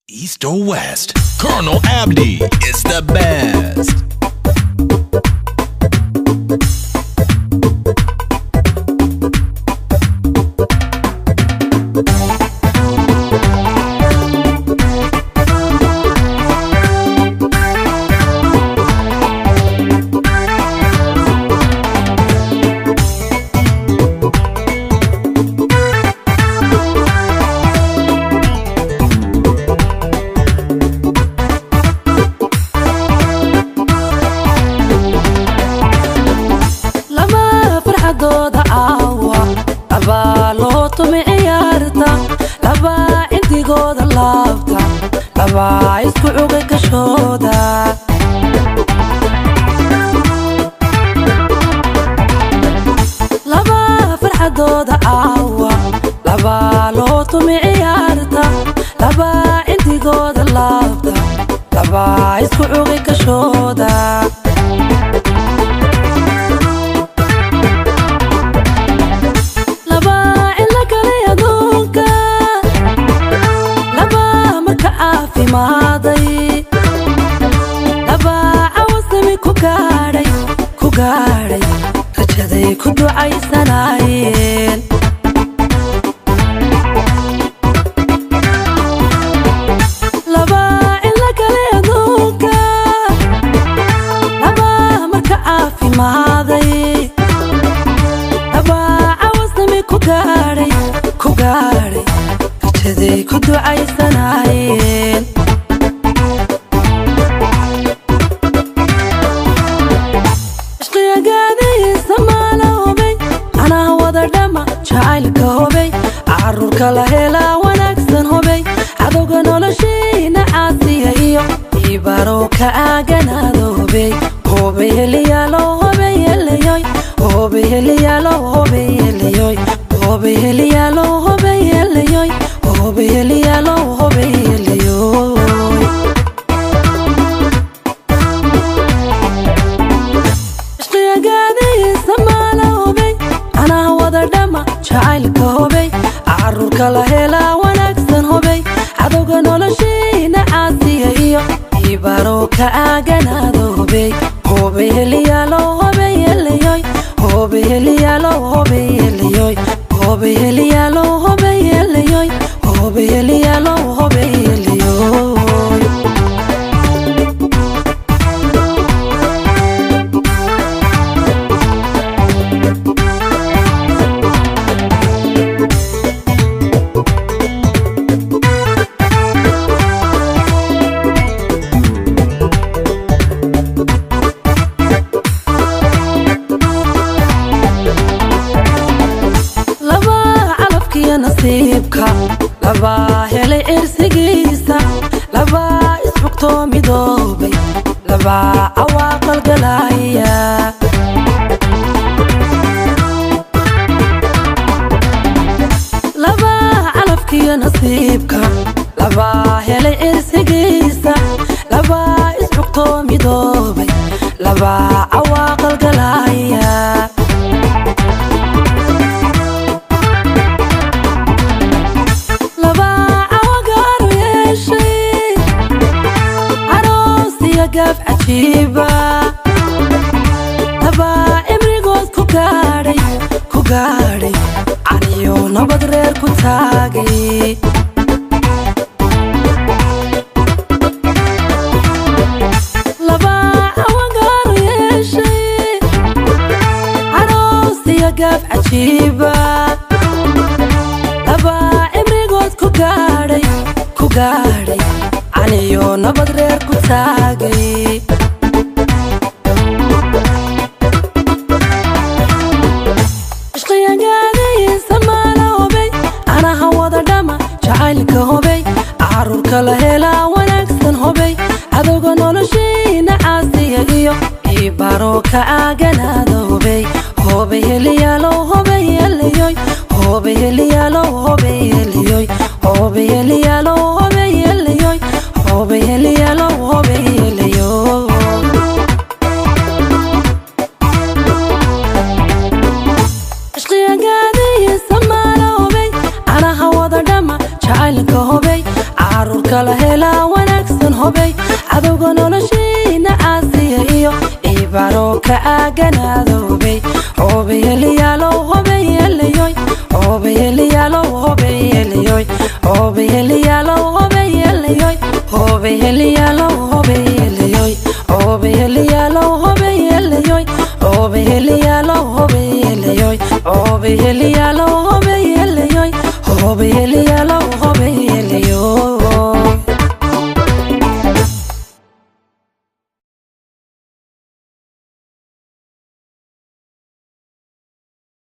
East or west, Colonel Abdi is the best. Isku cugay kashooda laba farxadooda caawa laba loo tumi ciyaarta laba cindigooda laabta laba isku cugay kashooda laba cilla kale aduunka laba marka caafimaad laba cawasami ku gaadhay rajaday ku ducaysanaayeen laba cilla kale aduunka laba marka caafimaaday laba cawasami ku gaadhay rajaday ku ducaysanaayeen jacaylka hobey caruurka la helaa wanaagsan hobey cadowga noloshiina caasiya iyo ibarow ka aaganaado hobey hobey heliyaalo hobey helayoy hobey heliyaalo hobey helayoy hobey heliyaalo hobey helayoy hobey heliyaalo hobey helayoy ishqiyagaadiisa maala hobey anaa wada dhama jacaylka hobey caruurka la helaa wanaagsan hobey cadowga noloshiina caasiya iyo ibarow ka aaganaado hobey hobey heliyaalo hobey helayoy hobey heliyaalo hobey helayoy hobey heliyaalo hobey helayoy hobey heliyaalo hobey helayoy laba helay cirsigiisa laba isxugtoo midoobay laba cawaaqal galaya laba calafkiyo nasiibka laba helay cirsigiisa laba isxugtoo midoobay laba cawaaqal galaya gaaf cajiiba laba cimrigood ku gaadhay caniyo nabad reer ku taagay laba cawagaaru yeeshay aroosiya gaaf cajiiba laba cimrigood ku gaadhay caniyo nabad reer ku taagay ishqiyagaadiisa maala hobey anaha wada dhama jacaylka hobey caruurka la helaa wanaagsan hobey cadowga noloshiina caasiya iyo ibarow ka aaganaada hobey hobey heliyaalo hobey helayoy hobey heliyaalo hobey helayoy hobey heliyaalo hobey helayoy hobey heliyaalo hobey helayoy ishqiyagaadiisa maala hobey anaha wada dhama jacaylka hobey caruurka Kala helaa wanaagsan hobey, cadowga noloshiina caasiya iyo cibaaro ka caaganaada hobey. Hobeyeliyaalow hobeyeliyoy, hobeyeliyaalow hobeyeliyoy, hobeyeliyaalow hobeyeliyoy, hobeyeliyaalow hobeyeliyoy, hobeyeliyaalow hobeyeliyoy, hobeyeliyaalow hobeyeliyoy, hobeyeliyaalow hobeyeliyoy, hobeyeliyaalow.